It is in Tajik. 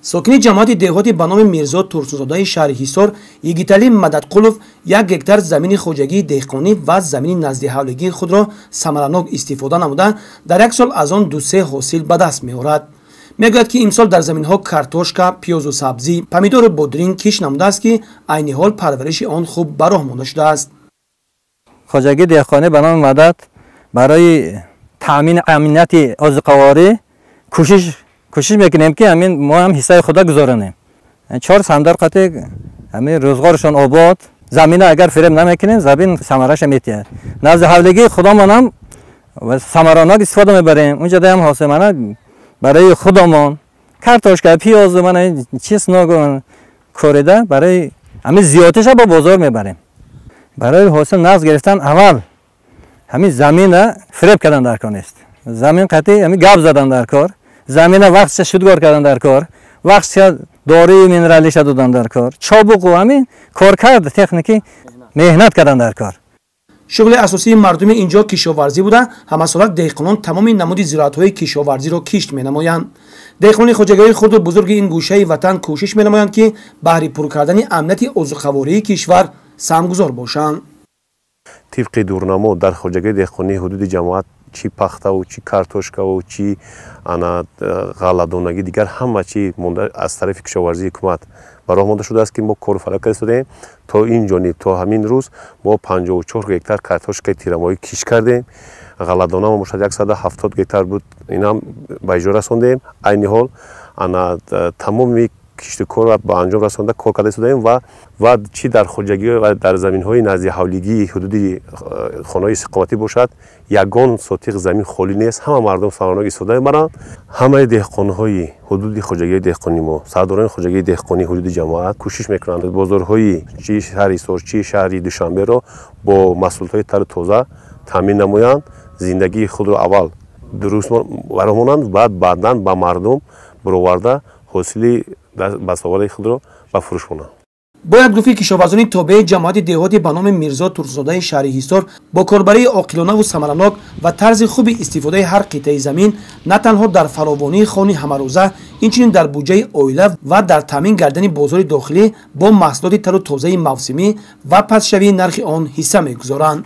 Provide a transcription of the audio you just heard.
Сокини ҷамоати деҳоти ба номи Мирзо Турсунзодаи шаҳри Ҳисор Йигиталӣ Мададқулов 1 гектар замини хоҷагии деҳқонӣ ва замини наздиҳавлигии худро самаранок истифода намуда, дар як сол аз он 2-3 ҳосил ба даст меорад. Мегӯяд, ки имсол дар заминҳо картошка, пиёзу сабзӣ, помидору бодринг кишт намудааст, ки айни ҳол парвариши он хуб ба роҳ монда шудааст. Хоҷагии деҳқонӣ ба номи Мадад барои таъмини амнияти озуқаворӣ кӯшиш мекунем, ки ҳамин мо ҳам ҳиссаи худа гузоранем. 4 самдар қати ҳамин рӯзғоршон обод, замина агар фиреб намекунем, замин самараша метиҳад. Назди ҳавлигии худомон ҳам самаранок истифода мебарем. Унҷа даям ҳосил мана барои худомон картошка, пиёзу мана чеснок корида барои ҳамин зиёдиша ба бозор мебарем. Барои ҳосил нағз гирифтан аввал ҳамин замина фиреб кардан дар кор нест. Замин қати ҳамин гап задан дар кор, замина вақтша шудгор кардан дар кор, вақтша дории минералиша додан дар кор, чобуқу ҳамин коркард техникӣ меҳнат кардан дар кор. Шуғли асосии мардуми инҷо кишоварзӣ буда, ҳамасола деҳқонон тамоми намуди зироатҳои кишоварзиро кишт менамоянд. Деҳқонони хоҷагиҳои хурду бузурги ин гӯшаи ватан кӯшиш менамоянд, ки баҳри пур кардани амнияти озуқавории кишвар саҳмгузор бошанд. Тибқи дурнамо дар хоҷагии деҳқонии ҳудуди ҷамоат чӣ пахтаву чӣ картошкаву чӣ ана ғалладонагӣ, дигар ҳама чӣ монда аз тарафи кишоварзии ҳукумат ба роҳ монда шудааст, ки мо кору фаъолият карда истодаем. То ин ҷониб, то ҳамин рӯз мо 54 гектар картошкаи тирамоҳӣ кишт кардем. Ғалладонамо бошад 170 гектар буд, инам ба иҷро расондем. Айни ҳол ана тамоми киштукорро ба анҷом расонда кор карда истодаем ва чӣ дар хоҷагӣ ва дар заминҳои наздиҳавлигии ҳудуди хонаҳои истиқоматӣ бошад, ягон сотиқ замин холӣ нест. Ҳама мардум самаранок истифода мебаранд. Ҳамаи деҳқонҳои ҳудуди хоҷагии деҳқонии мо, сардорони хоҷагии деҳқонии ҳудуди ҷамоат кӯшиш мекунанд бозорҳои чӣ шаҳри Ҳисор, чӣ шаҳри Душанберо бо маҳсулотҳои тару тоза таъмин намоянд, зиндагии худро аввал дуруст бароҳ монанд, баъд баъдан ба мардум бароварда ҳосили басовари худро ба фурӯш монанд. Бояд гуфт, ки кишоварзони тобеи ҷамоати деҳоти ба номи Мирзо Турсунзодаи шаҳри Ҳисор бо корбарии оқилонаву самаранок ва тарзи хуби истифодаи ҳар қитъаи замин на танҳо дар фаровонии хони ҳамарӯза, инчунин дар буҷаи оила ва дар таъмин гардани бозори дохилӣ бо маҳсулоти тару тозаи мавсимӣ ва пастшавии нархи он ҳисса мегузоранд.